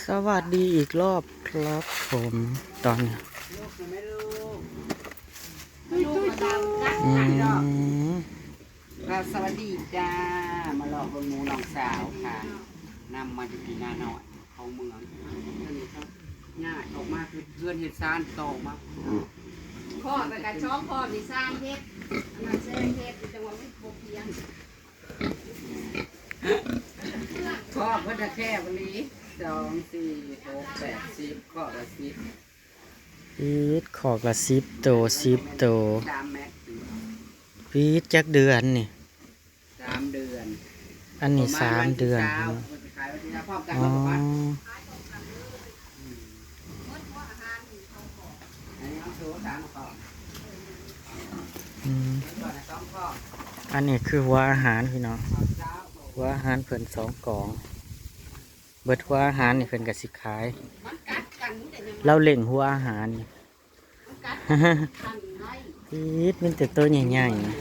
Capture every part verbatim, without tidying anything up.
สวัสดีอีกรอบครับผม ตอนนี้ ลูกมาดามกัด อืม ค่ะ สวัสดีจ้า มาหลอกเบิ่งหมูน้องสาวค่ะนำมาอยู่ที่นาน้อยของเมือง เดี๋ยวนี้ก็ง่ายออกมาคือเพื่อนเฮ็ดซานต่อมา ข้อไปกับช่องข้อมีสร้างเพชรอันนั้นแซงเพชรจังหวัดมันบกเพียง ข้อเพิ่นจะแค่วันนี้สองสี่หกแปดสิบข้อละสิบ อีดขอกละสิบโตสิบโต สามแม็ก อีดจักเดือนนี่ สามเดือน อันนี้สามเดือน ประมาณวันที่เช้าเพิ่นจะขายวันที่เช้าพร้อมกัน อ๋อ หมดก่อน อันนี้เอาโชว์สามข้อ อืม ก่อนนะสองข้อ อันนี้คือหัวอาหารพี่น้อง ข้อเช้า หัวอาหารเพิ่นสองกล่อง เบิดหัวอาหารนี่เพิ่นก็สิขาย มันกัดกันแต่ยัง เราเล่งหัวอาหารนี่ มันกัดกันไว้ อีดมันแต่ตัวใหญ่ๆนะ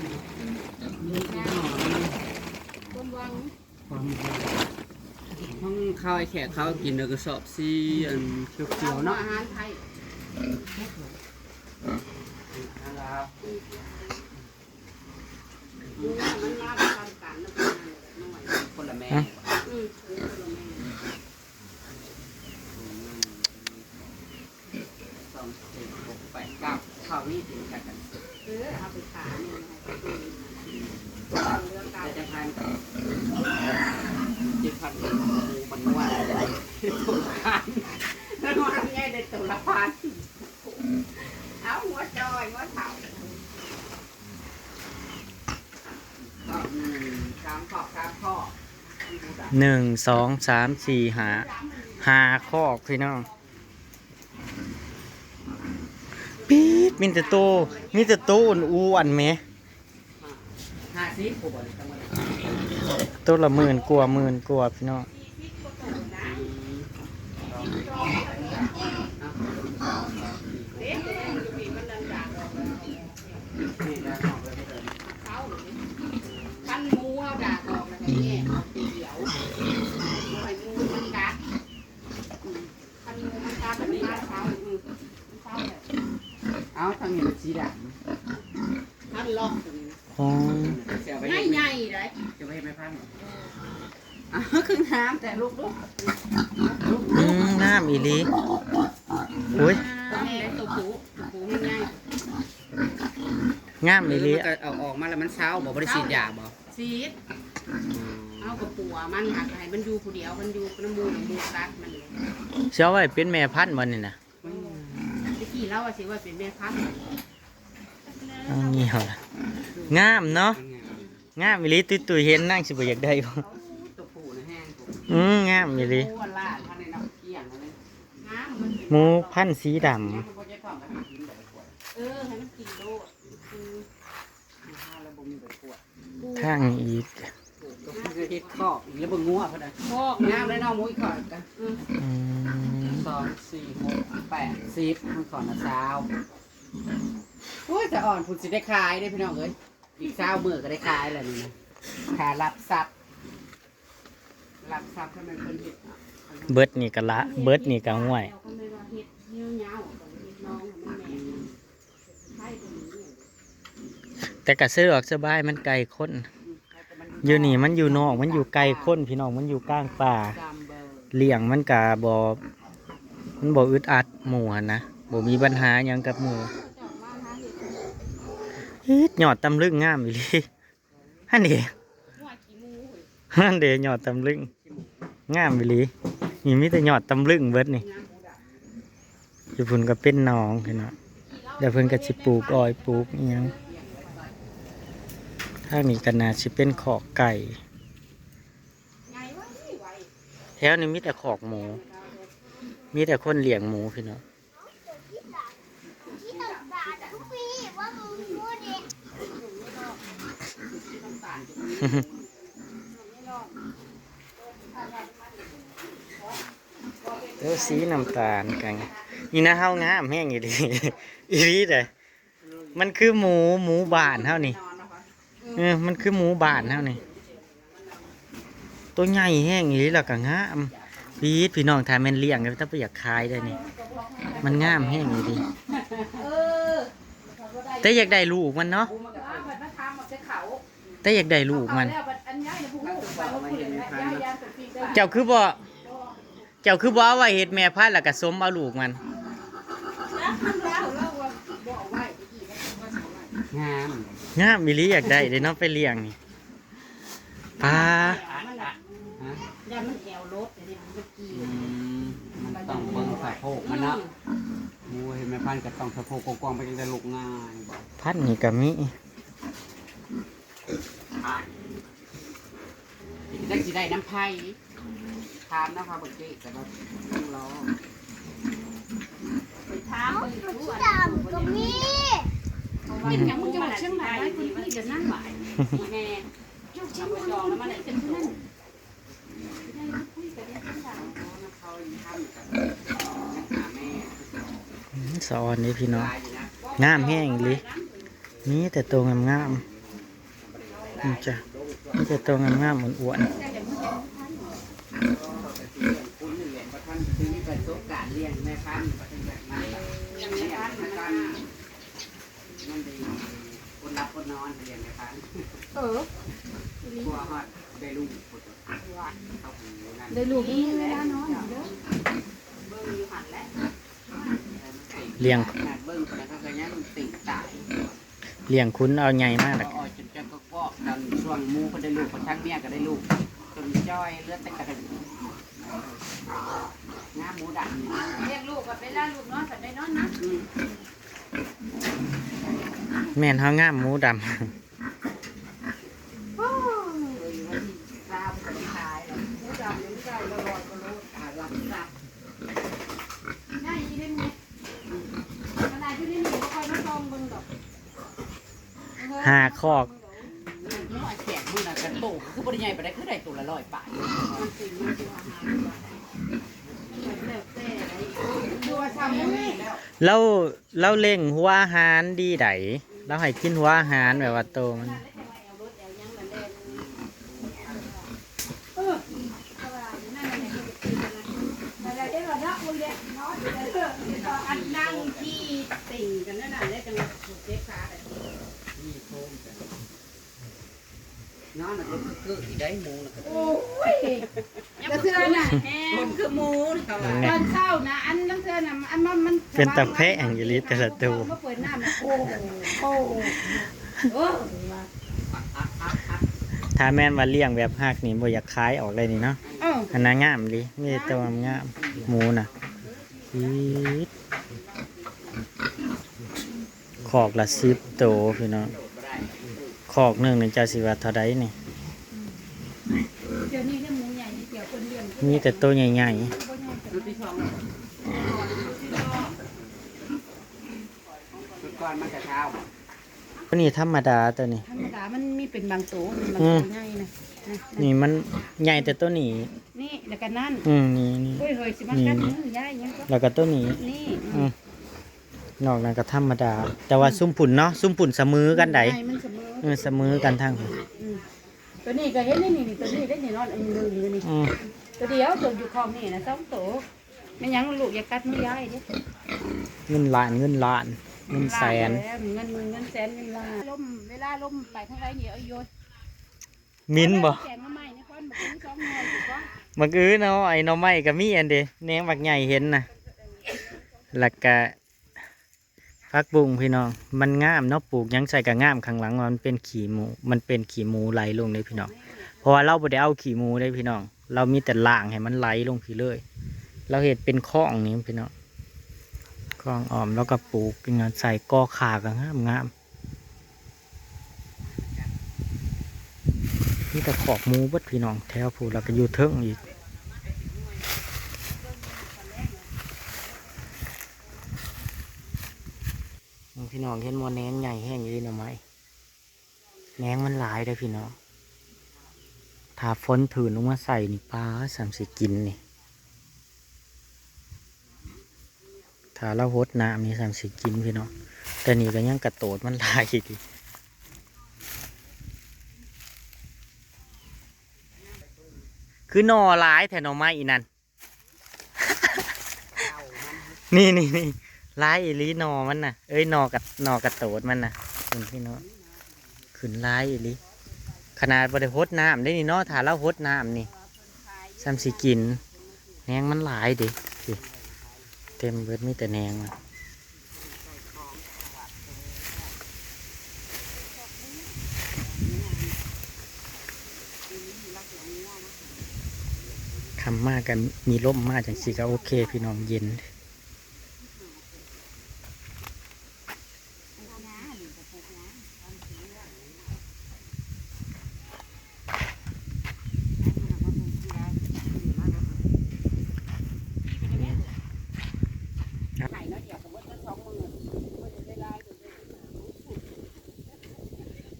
คนวัง ห้องข้าวไอ้แขกเขากินเนื้อกระสอบสีอันเขียวๆเนาะ อาหารไทย นะครับ มันลาบกันกันแล้วก็น้อย คนละแม่ อืมคนละแม่ สองสี่หกแปดเก้าข้าวนี่กินกันกัน เออเอาไปขายเนี่ยให้เขาดูเรื่องการ แต่จะทานกับเจ็ดพันหมูมันว่าอะไรตัวละพันแล้วมันง่ายได้ตัวละพันเอาหัวจอยหัวเถ่า อืมสามขอบสามข้อ หนึ่งสองสามสี่ห้าห้าคอกพี่น้อง ปี๊ดมีแต่โต มีแต่โตอ้วนๆแหม ห้าสิบกว่าบาทเลยทั้งหมด ตัวละหมื่นกว่าหมื่นกว่าพี่น้อง เด็กมันอยู่ปีมันดันด่าออกแล้ว นี่นะ เขาพันหมูเอาด่าออกแล้วก็แยกเอาเดียวไอ้หมูมันกัดพันหมูมันกัดมันมาเช้าอืมมันเช้าเลย เอาทางนี้มันสีด พันล็อก อ๋อ ำเสียไป ใหญ่ใหญ่เลย จะไปไม่พันเอาขึ้นน้ำแต่ลูกลูก อืมงามอีหลี อุ้ย แม่ตัวผู้ตัวผู้มันใหญ่ งามอีหลี มันก็เอาออกมาแล้วมันเศร้าบอกบริสีดยาบอก ซีดเอากับปัวมันหักให้มันอยู่ผู้เดียวมันอยู่น้ำมูกน้ำมูกกัดมันเลย เสียไว้เป็นแม่พันธุ์บ่นี่นะ ตะกี้เราอะสิว่าเป็นแม่พันธุ์ เอาเงี้ยละงามเนาะ งามอีหลีตุ้ยๆเห็นนางสิบ่อยากได้บ่ ตัวผู้นะแห้งผม อืมงามอีหลี โอ้ล่าท่านในน้ำเกี้ยงเลย น้ำมันเป็น หมูพันธุ์สีดำ เนี่ยมันก็จะทำกันกินแบบขวด เออให้มันกินโลดคือ ถ้าแล้วบ่มีแบบขวด ข้างอีก ก็คือเฮ็ดคอกอีกแล้วบ่งัวเพิ่นน่ะ พอก งามเลยเนาะหมูอีกคอกกัน อืม อืม สองสี่หกแปดสิบมันขอนะสาวโอ้ยจะอ่อนผุนสิได้ขายได้พี่น้องเอ้ยอีกสาวมือก็ได้ขายแล้วนี่นะค่ารับทรัพย์รับทรัพย์ให้มันเป็นเห็ด เบิดนี่ก็ละ เบิดนี่ก็ห้วย เราก็ไม่ว่าเห็ดเยอะเย้ากับเห็ดน้องมันแม่ใช่ตัวนี้ แต่ก็สะดวกสบายมันไกลคน อยู่นี่มันอยู่นอกมันอยู่ไกลคนพี่น้องมันอยู่กลางป่า เลี้ยงมันกะบ่มันบ่อึดอัดหมู่หั้นนะบ่มีปัญหาหยังกับหมู่ เจ้ามาหาเห็ด อีดยอดตำลึงงามอีหลีฮั่นเด้ หัวขี้หมูเฮ้ย ฮั่นเด้ยอดตำลึงงามอีหลีนี่มีแต่ยอดตำลึงเบิดนี่อยู่พุ่นก็เป็นหนองพี่น้องแล้วเพิ่นก็สิปลูกอ้อยปลูกอิหยังทางนี้ก็น่าสิเป็นคอกไก่ ไงวะนี่ไว แถวนี้มีแต่คอกหมู มีแต่คนเลี้ยงหมูพี่น้อง เออสีน้ำตาลกันนี่นะเฮางามแฮงอีหลีอีหลีเด้อ มันคือหมูหมูบ้านเฮานี่ เออ มันคือหมูบ้านเฮานี่ ตัวใหญ่แฮงอีหลีแล้วก็งาม ปี๊ดพี่น้อง ถ้าแม่นเลี้ยงก็ต้องไปอยากขายได้นี่ มันงามแฮงอีหลี แต่อยากได้ลูกมันเนาะ แต่อยากได้ลูกมัน เจ้าคือบ่ เจ้าคือบ่เอาไว้เฮ็ดแม่พันธุ์ แล้วก็สมเอาลูกมัน งาม งามอีหลี อยากได้เด้เนาะ ไปเลี้ยงนี่ ปลา ฮะ ย่านมันแอวรถเดี๋ยวนี้มันจะกี่ อืมมันต้องเบิ่งสะโพกมันเนาะหมูเห็นแม่พันธุ์ก็ต้องสะโพกกว้างๆไปจังได้ลูกง่ายบ่ พันธุ์นี่ก็มี จักสิได้น้ำไผ่ถามนะคะเมื่อกี้แต่ว่าต้องรอ ถาม เอา มัน ขี้ รู้ ดำก็มี เป็นหยังมึงจะบอกเชียงใหม่ไว้คุณพี่จะนั่งไหวแม่ เจ้าเชียงใหม่มันเป็นนั่น เขาอยู่ถ้ำกับหาแม่ อืม สะออนนี่พี่น้อง งามแฮงอีหลี มีแต่ตัวงามๆ นี่จ้ะ มีแต่ตัวงามๆ อ้วน คุณนี่แหละประทันถึงประสบการณ์เลี้ยงแม่พันธุ์ประทันแบบนั้นแบบนี้นะครับมันดีคนรับคนนอนเลี้ยงแม่พันธุ์ เออ ตัวฮอดได้ลูกคนเขาหูนั่น ได้ลูกนี่เวลาน้อยเด้อ เบิ่งอยู่หันแหละ เลี้ยง ขนาดเบิ่งแล้วเขาก็ยังติ่งตาย เลี้ยงคุณเอาใหญ่มาก เขาออกจนจะก็กอกกันช่วงหมูก็ได้ลูกกระทั่งเมียก็ได้ลูกจนจ้อยเลือดแต่กระดูกน้ำหมูดำนี่ เลี้ยงลูกกับเวลาลูกนอนกับได้นอนนะ อืม แม่นเฮางามหมูดำ เออวันที่สามก็ได้ขายแล้วหมูดำยังได้ละร้อยกว่าโลอ่ะรับทรัพย์ ง่ายอีเด้นี่ขนาดอยู่ในนี่บ่ค่อยมาซองเบิ่งดอก หาคอก หมูแขกมื้อนั้นกระโตคือบ่ได้ใหญ่ปานใดคือได้ตัวละร้อยบาท มันสิมันสิอาหารแล้วแต่อะไรดูว่าทำยังไงแล้ว แล้วแล้วเลี้ยงหัวอาหารดีได๋ แล้วให้กินหัวอาหารแบบว่าโตมัน อันนั่งที่ติ่งกันนั่นน่ะแล้วจังหวะถูกเจ็บขาแบบ นอนน่ะก็คืออีได้หมูน่ะก็ โอ้ยแล้วเทื่อน่ะ คนคือหมูนี่เขาว่า ตอนเช้านะอันนั้นเทื่อน่ะอันมันมัน เป็นตาแพะอย่างอีหลีแต่ละตัว มาเปิดน้ำนะโอ้โหโอ้โหเออ ถ้าแม่นว่าเลี้ยงแบบฮักนี่บ่อยากขายออกเลยนี่เนาะ เออ อันนั้นงามดี มีแต่ตัวงามๆ หมูน่ะ อีด คอกละสิบโตพี่น้อง คอกหนึ่งนี่เจ้าสิว่าเท่าใดนี่ เดี๋ยวนี้เลี้ยงหมูใหญ่นี่เดี๋ยวคนเลี้ยง มีแต่โตใหญ่ บ่ใหญ่แต่ ชุดที่สอง ชุดก่อนมันจะเช้า ๆ ตัวนี้ธรรมดาตัวนี้ ธรรมดามันมีเป็นบางตัวมันบาง อืม ตัวใหญ่นะนะ นี่มันใหญ่แต่ตัวนี้ นี่แล้วก็นั่น อืม นี่นี่ โอ้ยเฮ้ยสิมากัดมือยายยังก็ แล้วก็ตัวนี้ นี่ อืม นอกนั้นก็ธรรมดา แต่ว่าซุมผุ่นเนาะ ซุมผุ่นเสมอกันได๋ มันเสมอ เออ เสมอกันทั้ง อืมตัวนี้ก็เห็นนี่นี่ตัวนี้ได้นี่นอนอันหนึ่งอยู่นี่ อืม ตัวเดียวตัวอยู่คลองนี่นะสองตัวไม่ยังลูกอย่ากัดมือยายเด้ เงินล้าน เงินล้าน เงินแสน เงินหมื่นเงินแสนเงินล้านลมเวลาลมไปทางไรนี่เอาโยน มินบ่ แกงมาใหม่นี่ก้อนมาซื้อสองหน่วยอยู่ก้อน บักอื้อเนาะ ไอ้หน่อไม้ก็มีอันเด้ แหนงบักใหญ่เห็นน่ะ แล้วก็ผักบุ้งพี่น้อง มันงามเนาะ ปลูกหยังใส่ก็งาม ข้างหลังมันเป็นขี้หมู มันเป็นขี้หมูไหลลงเด้พี่น้อง เพราะว่าเราบ่ได้เอาขี้หมูเด้พี่น้อง เรามีแต่ล้างให้มันไหลลงพี้เลย เราเฮ็ดเป็นคลองนี่พี่น้อง คลองอ้อม แล้วก็ปลูกเป็นงานใส่กอข่าก็งามงาม มีแต่คอกหมูเบิดพี่น้อง แถวพู้น แล้วก็อยู่เทิงอีก พี่น้องเห็นบ่ แหนงใหญ่แฮงอีหลีหน่อไม้ แหนงมันหลายเด้อพี่น้อง ถ้าฝนถืนลงมาใส่นี่ ปลาส่ำสิกินนี่ ถ้าเราหดน้ำนี่ส่ำสิกินพี่น้อง แต่นี่ก็ยังกระโตดมันหลายอยู่ดี คือหน่อหลายแท้หน่อไม้อีนั่น นี่นี่นี่ หลายอีหลีหน่อมันน่ะ เอ้ย หน่อกะ หน่อกะโตดมันน่ะ นี่พี่น้อง ขึ้นหลายอีหลี ขนาดบ่ได้หดน้ำได้นี่เนาะ ถ้าเราหดน้ำนี่ ซ้ำสิกิน แหนงมันหลายเด้ นี่ เต็มเบิดมีแต่แหนงมัน ค่ำมาก็มีลมมาจั่งซี้ก็โอเคพี่น้อง เย็น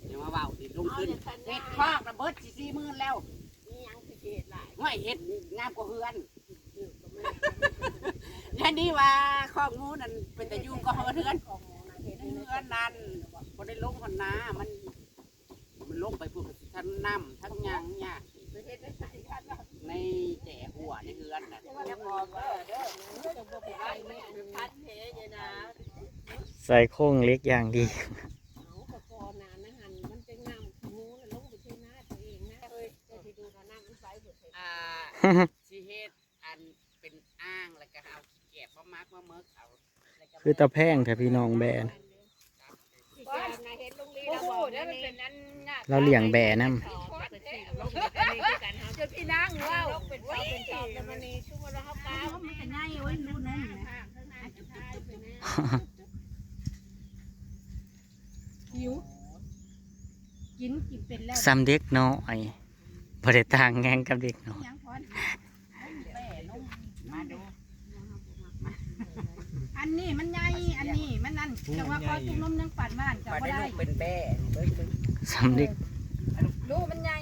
อย่ามาเว้าดิ ลงทุน เฮ็ดคอกน่ะเบิดสิสี่หมื่นแล้ว ห้วย เฮ็ดงามกว่าเฮือน แน่นี่ว่าคอกหมูนั่นเป็นตาอยู่กว่าเฮือน เฮือนนั่นบ่ได้ลงฮอดนา มัน มันลงไปพุ้นก็สิทั้งน้ำทั้งหยังเนี่ย ในแต่หัวในเฮือนน่ะ ใส่โครงเหล็กอย่างดี อ่า สิเฮ็ดอันเป็นอ่าง แล้วก็เอาขี้แกบมามักมาเมิกเอา คือตาแพงแท้พี่น้องแบน เราเลี้ยงแบนำ จนพี่นางเว้า มันก็ง่ายเว้ย รู้นะ หิว กิน กินเป็นแล้ว ซ้ำเด็กน้อย บ่ได้ต่างหยังกับเด็กน้อย ยังพอน มาดู อันนี้มันใหญ่ อันนี้มันนั่น จังว่าขอจุ่มนมยังปั่นบ้านก็ มาบ่ได้ ได้ลูกเป็นแบ่ เบิ่ง เบิ่ง ซ้ำเด็ก ลูกมันใหญ่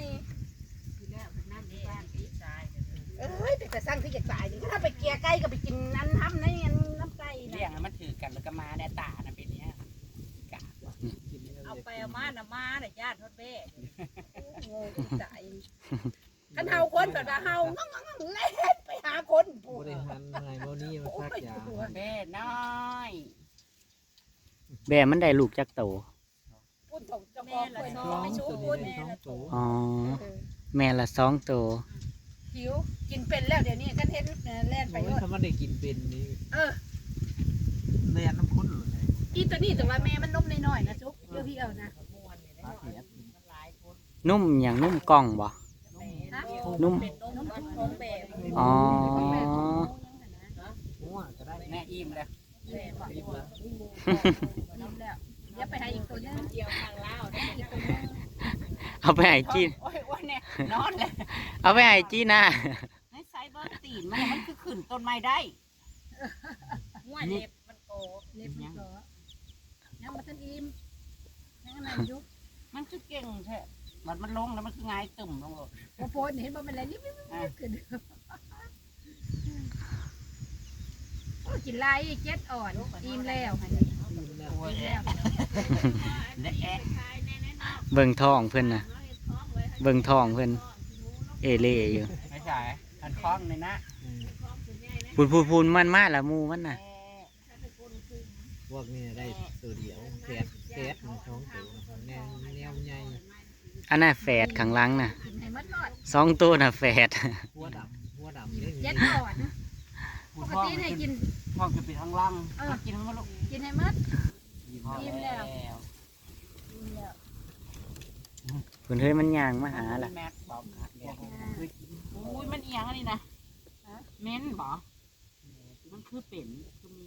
เอ้ย เป็นตาสั่งคืออยากตายนี่ ถ้าไปเกลียไก่ก็ไปกินอันทำในอันน้ำไก่นะ เลี้ยงให้มันถือกัน แล้วก็มาเนี่ย ตาน่ะเป็นเนี้ย เอาไปเอามาน่ะ มาน่ะ ญาติทอดแบ่ โอ้ย ตาย คันเฮาคนก็จะเฮา งั่งๆๆ แล่นไปหาคนผู้ บ่ได้หันให้บ่นี่มาซักยา โอ้ย แบ่น้อย แบ่มันได้ลูกจักโต พุ่นเจ้าของเพิ่น สอง ไม่สู้ ตัว พุ่น นี้สองตัว อ๋อ เออ แม่ละสองโต หิว กินเป็นแล้วเดี๋ยวนี้ คันเห็น เอ่อ แล่นไป โอ้ย โลด ถ้ามันได้กินเป็นนี่ เออ แล่นนำคนเลย อีตัวนี้แต่ว่าแม่มันนมน้อยๆนะ สุก เออ เพียวๆนะ หาเขียด นมหยัง นมกล่องบ่ ฮะ นม นมถุงของแบ่ อ๋อ หัวก็ได้ แม่อิ่มแล้ว แบ่บอก อิ่มแล้ว อิ่มแล้ว เดี๋ยวไปหาอีกตัวหนึ่ง เกี่ยวทางลาวนะ อีกตัวหนึ่ง เอาไปให้จีน โอ้ย อ้วนเนี่ย นอนเลย เอาไปให้จีนนะ ในไซเบิร์ตีนมัน มันคือขึ้นต้นไม้ได้ หัวเล็บมันโก เล็บมันโก ยังบ่ทันอิ่ม ยังอันนั้นอยู่ มันคือเก่งแท้ บัดมันลงแล้วมันคือหงายตึ่มลงโลด บ่โพดนี่เห็นบ่ มันไหลลิบๆๆ ขึ้น โอ้ย กินหลายอีก เจ็ดอ่อน อิ่มแล้ว อิ่มแล้ว โอ้ย อิ่มแล้ว เบิ่งท้องเพิ่นน่ะ เบิ่งท้องเพิ่น เอเล่อยู่ ไม่ใช่ มันคล้องเลยนะ อืม พูนๆๆ มันมาละ หมู่มันน่ะ พวกนี้ได้ตัวเดียว แฝด แฝดมันสองตัว แนว แนวใหญ่ อันน่ะแฝดข้างหลังน่ะ กินให้หมดโลด สองตัวน่ะแฝด หัวดำ หัวดำเด้ เจ็ดอ่อน ปกติให้กิน ท้องจะเป็นข้างล่าง เออ กินทั้งหมดลูก กินให้หมด อิ่ม อิ่มแล้ว อิ่มแล้ว เพิ่นเฮ้ยมันย่างมาหาล่ะ แม็กบอกค่ะ อุ้ย มันเอียงอันนี้นะ ฮะ เม้นบ่ มันคือเป็น คือมี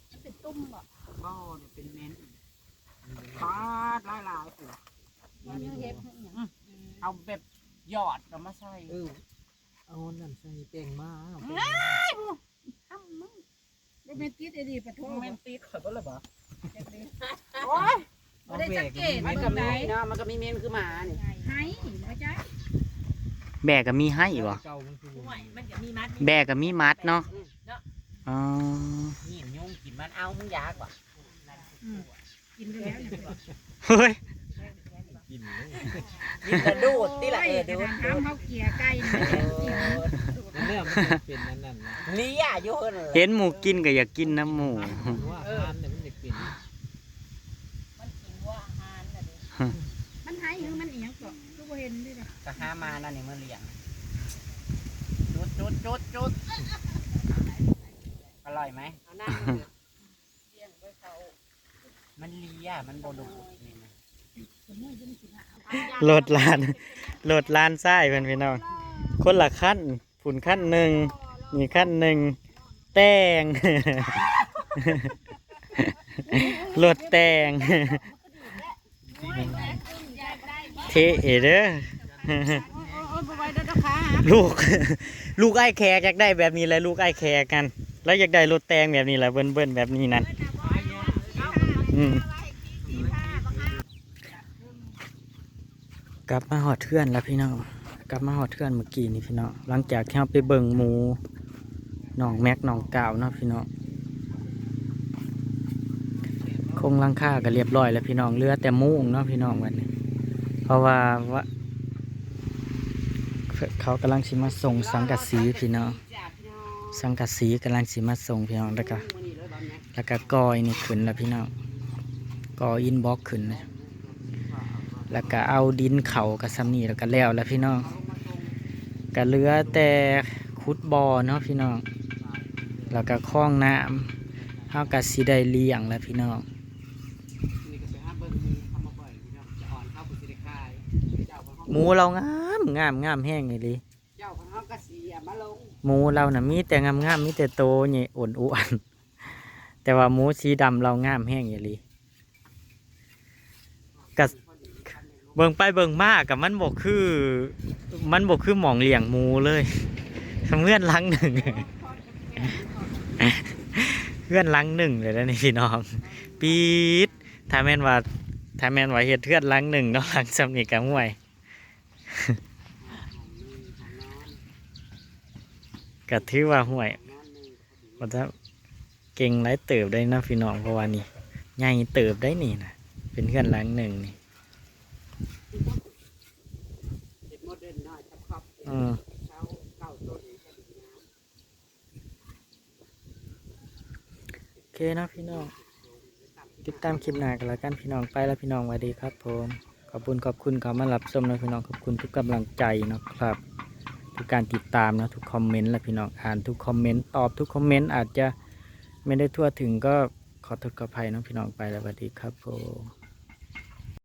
มันเป็นตุ่มบ่ บ่เนี่ยเป็นเม้น ปาดหลายๆ ตัว มันยังเห็ดเห็ดหยัง อืม เอาแบบหยอดเอามาใส่ เออ เอานั่นใส่แป้งมา เอาแป้งมา ง่ายบุ ทำมึง บ่แม่นติดไอ้นี่ปะโถ บ่แม่นติดข่อยบ่ล่ะบ่ โอ้ย บ่ได้สังเกต มันก็มีเนาะ มันก็มีเม้นคือหมานี่ ไห้บ่จ้ะ แบกก็มีไห้บ่ เก่ามันคือ ห้วย มันก็มีมัด แบกก็มีมัดเนาะ อืม เนาะ อ๋อ นี่มันยุงกินมัน เอามึงอยากบ่ อืม กินไปแล้วเนี่ย เฮ้ย กินกระดูดติละ เออ ดูด น้ำเขาเกลียไก่นะ นั่นแหละมันเป็นนั่นนั่นนะ เลียอยู่เพิ่น เห็นหมูกินก็อยากกินน้ำหมู ว่าอาหารเนี่ยมันจะกิน มันไห้หรือมันเอียงก็คือบ่เห็นด้วยเลย ก็หามานั่นนี่มาเลี้ยงจุดจุดจุดจุดอร่อยไหม เอาหน้ามันเลี้ยงไปเขา มันเลียมันโบดูดนี่นะ รถหลาน รถหลานชายเพิ่นพี่น้อง คนละคัน ผุ่นคันหนึ่ง นี่คันหนึ่ง แตง รถแตง เท่เด้อ โอ้ยบ่ไหวแล้วนะคะ ลูก ลูกไอ้แขกอยากได้แบบนี้แหละ ลูกไอ้แขกกัน แล้วอยากได้รถแตงแบบนี้แหละ เบิ้นๆแบบนี้นั่น อืม กลับมาฮอดเฮือนแล้วพี่น้อง กลับมาฮอดเฮือนเมื่อกี้นี่พี่น้อง หลังจากที่เราไปเบิ่งหมู น้องแม็กน้องกาวเนาะพี่น้อง โครงหลังคาก็เรียบร้อยแล้วพี่น้อง เหลือแต่มุงเนาะพี่น้องวันนี้ เพราะว่าว่า เขากำลังสิมาส่งสังกะสีพี่น้อง สังกะสีกำลังสิมาส่งพี่น้อง แล้วก็ แล้วก็กอยนี่ขึ้นแล้วพี่น้อง กอยอินบ็อกขึ้นนะ แล้วก็เอาดินเขากับซำนี่แล้วก็แล้วแล้วพี่น้อง ก็เหลือแต่ขุดบ่อเนาะพี่น้อง แล้วก็คลองน้ำ เฮาก็สิได้เลี้ยงแล้วพี่น้อง นี่ก็ไปหาเบิ่งหมูเขามาบ่อยพี่น้องจะอ่อนเข้าผู้สิได้ขายเจ้าของเขา หมูเรางาม งาม งามแฮงอีหลี เจ้าของเขาก็เสียมาลง หมูเราน่ะมีแต่งามๆ มีแต่โตใหญ่อ้วนๆ แต่ว่าหมูสีดำเรางามแฮงอีหลี กะ เบิ่งไปเบิ่งมากับมันบ่คือ มันบ่คือหม่องเลี้ยงหมูเลย เฮือนหลังหนึ่ง เฮือนหลังหนึ่งเลยนะนี่พี่น้อง ปี๊ด ถ้าแม่นว่า ถ้าแม่นว่าเฮ็ดเฮือนหลังหนึ่งเนาะ หลังซำนี้ก็ห่วย ก็ถือว่าห่วย ว่าจะเก่งหลายเติบได้เนาะพี่น้อง เพราะว่านี่ ใหญ่เติบได้นี่นะ เป็นเฮือนหลังหนึ่งนี่ เห็ดโมเดิร์นน้อยกับครอบ อืม เช้าเก้าตัวเองก็ดีงาม โอเคเนาะพี่น้อง ติดตามคลิปหน้ากันแล้วกันพี่น้อง ไปแล้วพี่น้อง สวัสดีครับผม ขอบคุณ ขอบคุณเข้ามารับชมนะพี่น้อง ขอบคุณทุกกำลังใจนะครับ ทุกการติดตามนะ ทุกคอมเมนต์และพี่น้อง อ่านทุกคอมเมนต์ ตอบทุกคอมเมนต์ อาจจะไม่ได้ทั่วถึงก็ขอโทษขออภัยเนาะพี่น้อง ไปแล้ว สวัสดีครับผม